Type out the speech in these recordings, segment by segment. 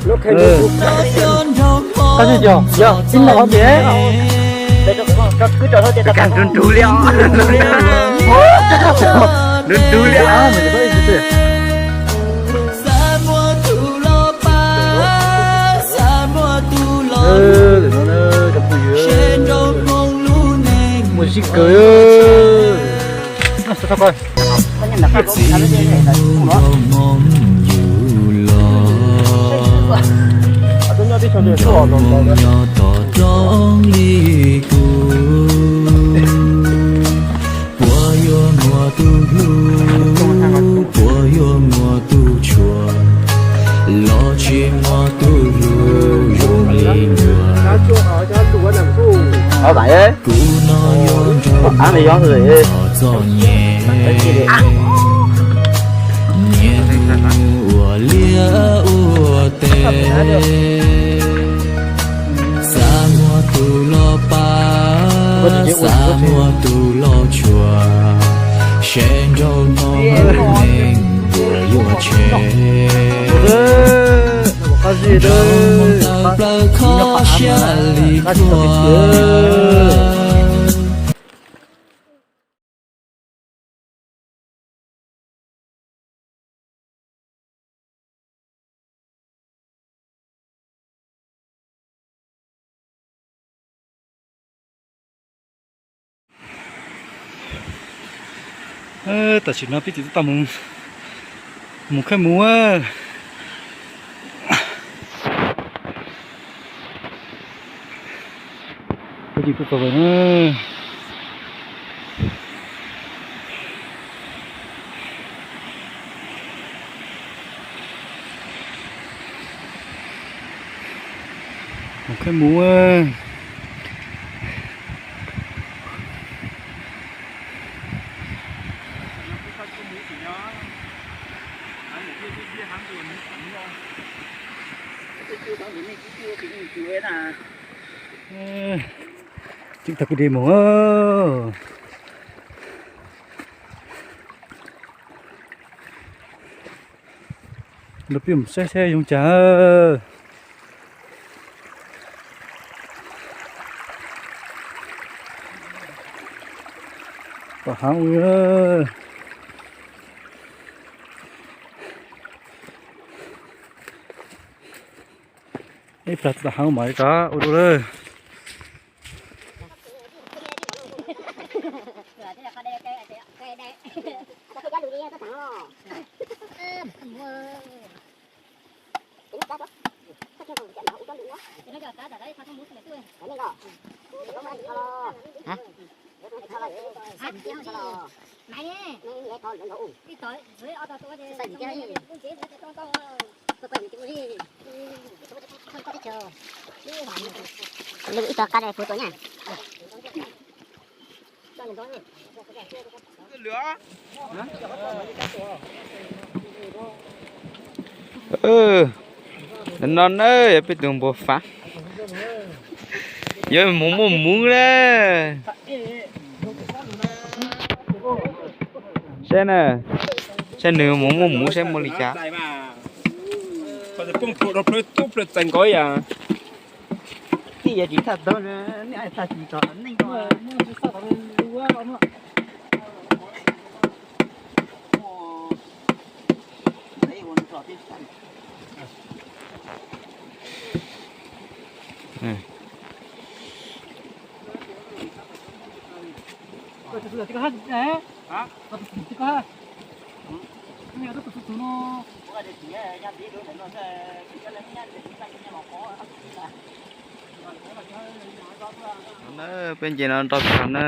Qab zib cov yog ib no tias. Kag nrug nrug li os. Nrug nrug li os. Muaj zib kawg. Txiv nug dhau hmoov yus los, cov hmoov nyob tom roob li kuv. Puas yuav muaj tus hlub, puas yuav muaj tus tshua, los tsis muaj tus hlub zoo li ntsuag. Kuv no yuav nrog mus txog txom nyem, niaj hnub ua liaj ua teb. Xav muaj tus los pab, xav muaj tus los tshua, seb nraug no neeg puas yuav tshem. Nraug Hmoob tawv plaws kho siab li khuab. Tam sim no peb tsis tau mus, mus khawb mus. Peb tsis tau tau na. Mus khawb mus. Tib tag kwj deg mus. Los peb mus saib saib zoo cas. Tom hav ua. Ib plag tom hav mas ib tag ua dua lawm. Ib tog qab dai puv tuaj na. No na yog peb tus npua fav, yuav mus muaj muv na. Saib na, saib nws mus muaj muv saib muaj li cas. Tij yog tsis thaj tau, nej thaj tsis tau neej. Peb nce no nrau tag na.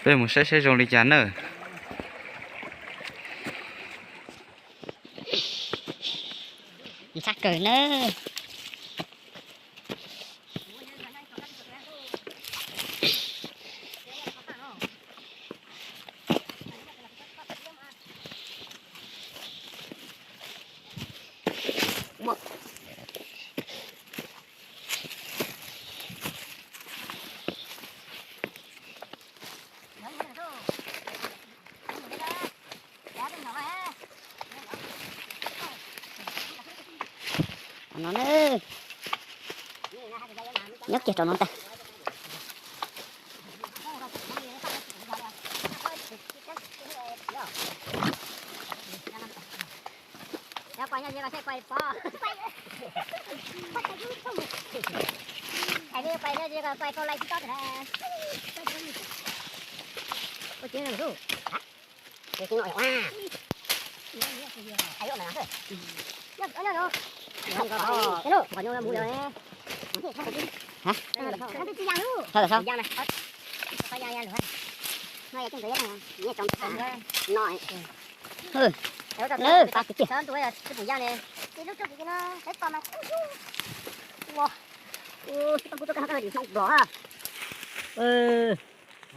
Peb mus saib saib zoo li cas na. Ntxhab kawg na. No na, nyob kiag rau no ntag.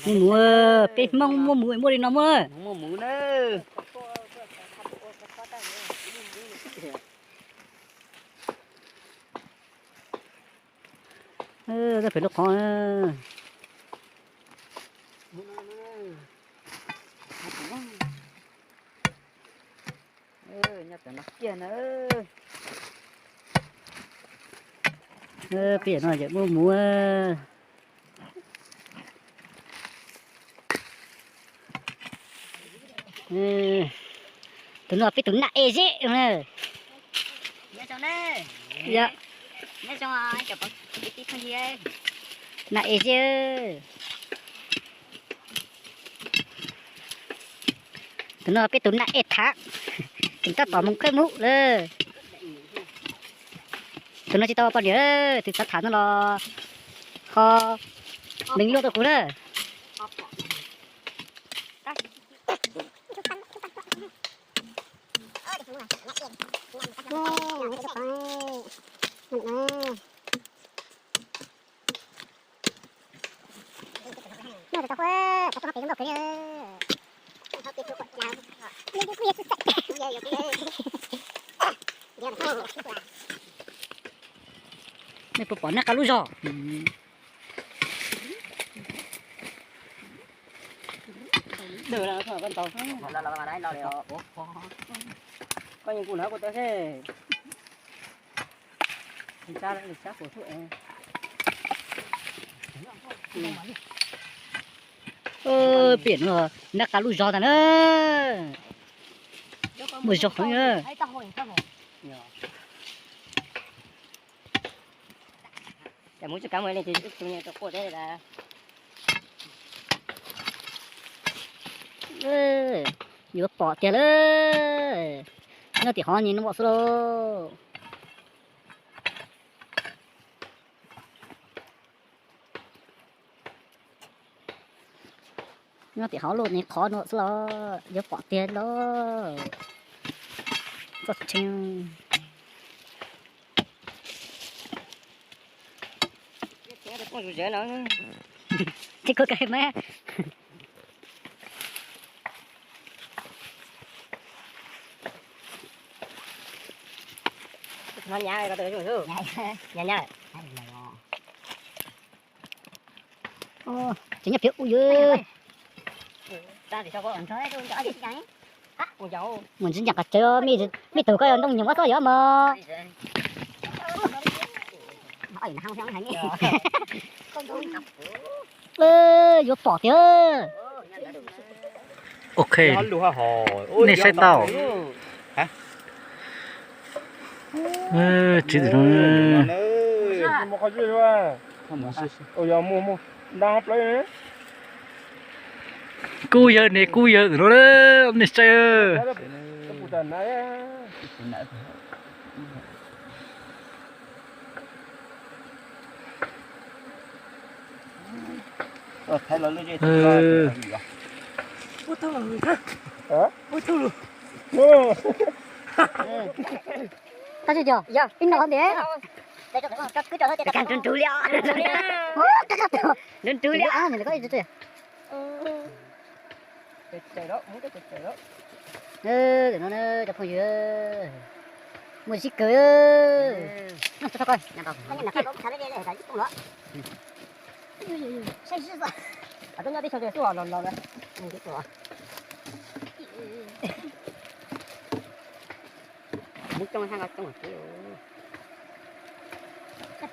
Muaj mus, peb Hmoob muaj mus muaj li no muaj. Pem lub qhov. Nyob pem no kiag na. Peb no yawm muaj mus. Tus no peb tus nam e zeb na. Nam e zeb. Tus no peb tus nam e thav, tseem tab tom mus khawb mus lawm. Tus no tsis tau poj niam, tus xav tham no los ho meem luaj rau kuv na. Nej puas pom nab qa lub zog? Koj yeej kuv na kuv tau seb. Pem no nab qa lub zog ntag na. Muaj zog heev na. Yuav pom tiag lawm. Nyob tim hov ni no xwb lauj. Nyob tim hov lub ni qhov no xwb los yuav pom tiag lauj. Txoj tshee. Tsis khuv kawg mas. Tsis nyob piav ub yw. Mus ntsis ncaim qhov tsev, mej tug koj yog ntoo nyuam muab txoj yov mog. Yuav pom tiag. Ok, nej saib tau. Tsis tim no. Kub yawg ne, kub yawg no, nej saib. Tau tsis tias, ib no ntiag. Nrug nrug li, nrug nrug li. Cov phooj ywg, muaj zib kawg. Muab coob, coob, coob.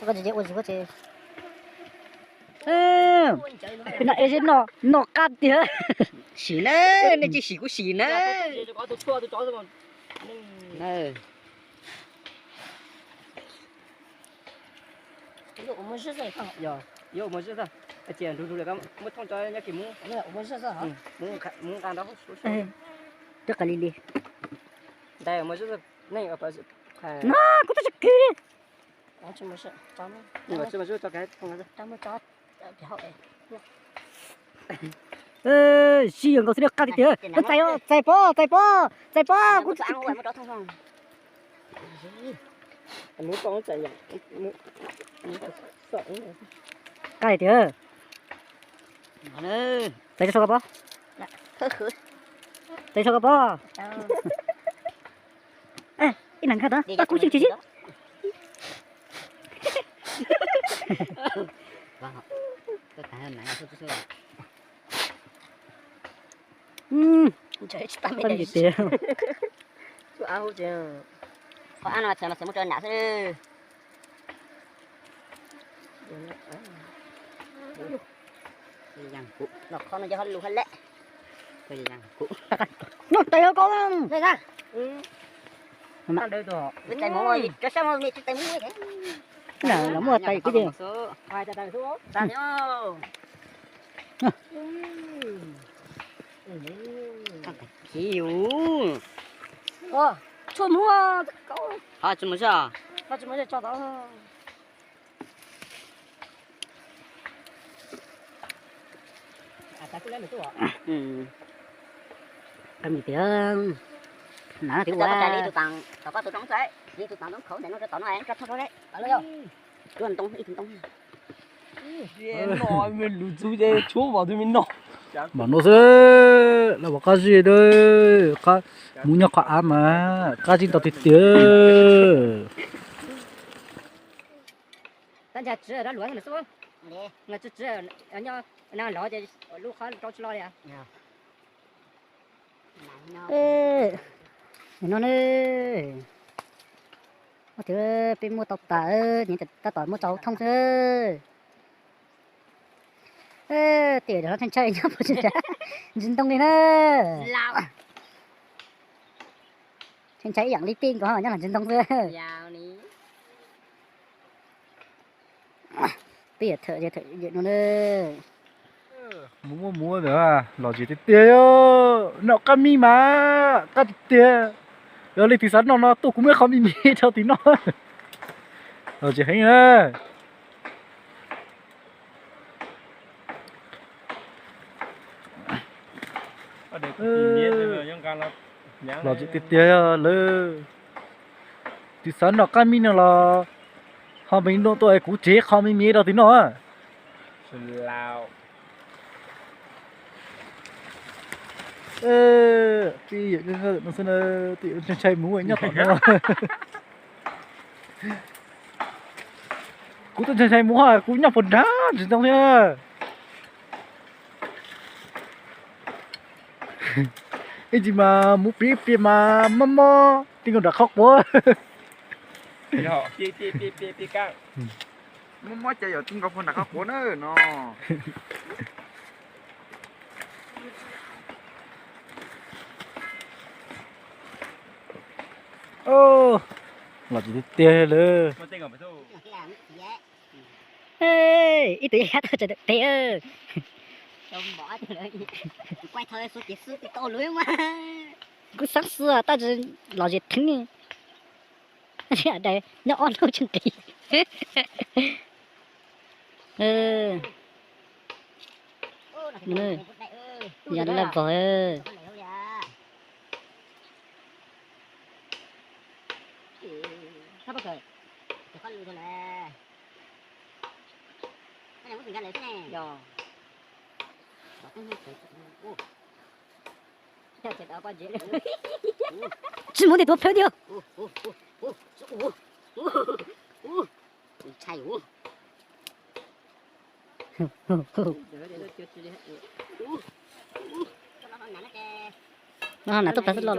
Koj tsis ua zis koj tsis. No es no no qab tiag. Sim na, nej tsis sim kuv sim na. Yuav ua muaj zog, muab thooj cov nyob kis muab, muab nqa nrad. Coj qas li li. Ntawd muaj zog, nej no kuv twb tsis kis li. Sib yuav nkaus xwb li, qab tiag tiag. Txais, txais pob, txais pob, txais pob, kuv tsis kis. Qab tiag. Txais tso koj pob. Txais tso koj pob. Ib leeg koj tod, koj kuv tsis tsis. Qhov av no txhia los txhia muab rau nram xwb. Los qhov no yog lus hab lem. Nyob tais hauv ko. Los muaj tais kuj ces. Tshua muag. Tshua muag. Qab tiag, na tiag ua. Mam no xwb, lawv ua qab zib, mus nyob qhov av mas qab zib ntau tiag tiag. No ne, tias peb muab tau tas, nyias tab tom muab tso hauv thoob xwb. Tej no ntshai ntshai nyob puas ntsis ntoo li na. Ntshai ntshai ib yam li peb nkaus nyob los ntsis ntoo xwb. Peb yawm thawm no na. Mus muaj mus ntawd los zem tiag tiag, noj qab mis mas qab tiag tiag. Yog li tus xav noj no tuaj kuv muab qho me me rau tim noj. Los zem heev na. Los zem tiag tiag lawm. Tus xav noj qab mis no los ho me no tuaj es kuv tseg qho me me rau tim noj. Ntshai ntshai mus nyob tom no. Kuv twb ntshai ntshai mus, kuv nyob puag nrad ntsis ntoo thiab. Ib ntsis mas mus pib pliag mas mob mob ti nkaus nram qhov quav. Mob mob cas yog ti nkaus puag nram qhov quav na no. Los zem tiag tiag lawm. Ib tug yaj tau tseem pem. Kuv xav xwb tab sis los zem theeb. Nyob ob lub tsis nqis. Yog laj vog. Tsis muaj tej tuav plhawv tiag. No na tuaj plas xwb los.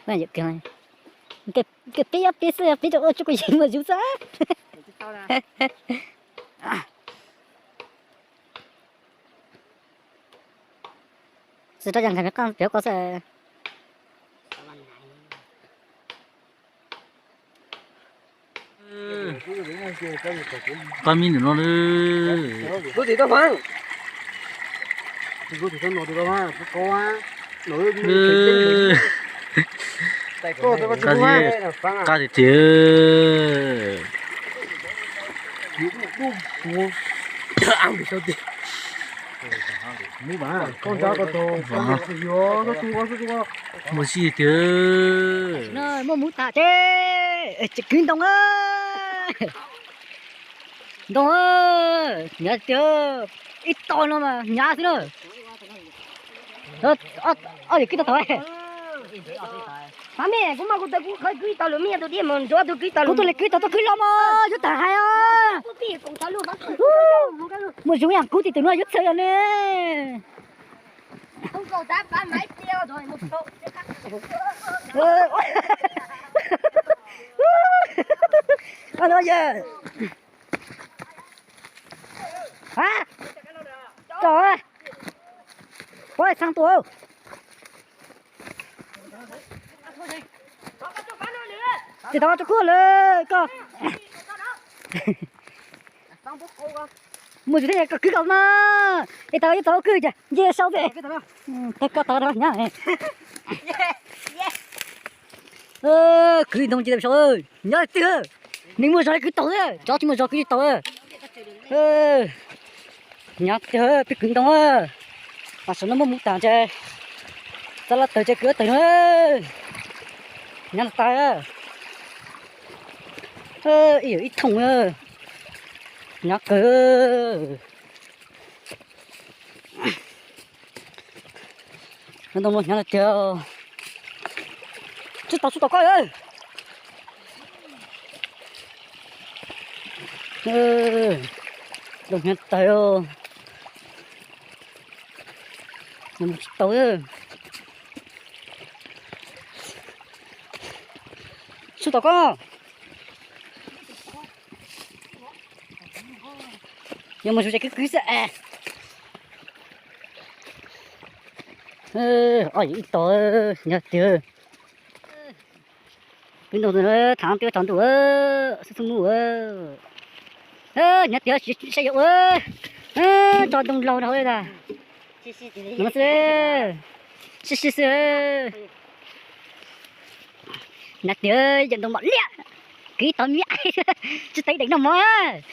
Peb ob peb xwb, peb rau ua tsuj kuj yeej mus yus xwb. Tsis rau yam nkag pem qaj pem qos xwb. Pab mi nws no lawm. Qab tiag tiag. Mus si tiag. Muaj mus tas ces kwv ntoo. Ntoo, hnyav tiag, ib tog no mas hnyav xwb na. Ob yawm kwv tau tau. Pab me, kuv mas kuv tau kuv qhov kwv tau lawm, me tus diaj mas ntsuav tus kwv tau, kuv tus li kwv tau tuaj kwv los mas yuav tag hais os. Muaj zoo yam kuv tim tus no yuav txhawj os ne. Tso, pov xeev tua. Tsis tau tso kuj lawm koj. Muaj tsis thiab koj kwv koj mas. Es tau ib tau kwv ces nce sau pem. Tau koj tau hnyav. Kwv ntoo ces tau sau, hnyav tiag. Neeg muaj zog kwv tau, tsov tsis muaj zog kwv tsis tau. Hnyav tiag, peb kwv ntoo. Mas saum no muaj mus tas ces txav lab tawg ces kwv tawg no. Hnyav tas. Ib yam ib thooj. Hnyav kawg. Ntoo no hnyav tiag. Tsis tau, tsis tau koj. Ntoo hnyav tas. Tsis tau. Tsis tau koj. Yog mus zoo ces kwv kwv xwb. Ib tog, hnyav tiag. Kwv ntoo thav twb tsaus ntuj xub xub mus. Hnyav tiag, saib yog ua tso ntoo laug dhau tas. Sib sib xwb. Hnyav tiag, yawm ntoo mom liaj. Kwv tau miab, tsis tau deem noj mov.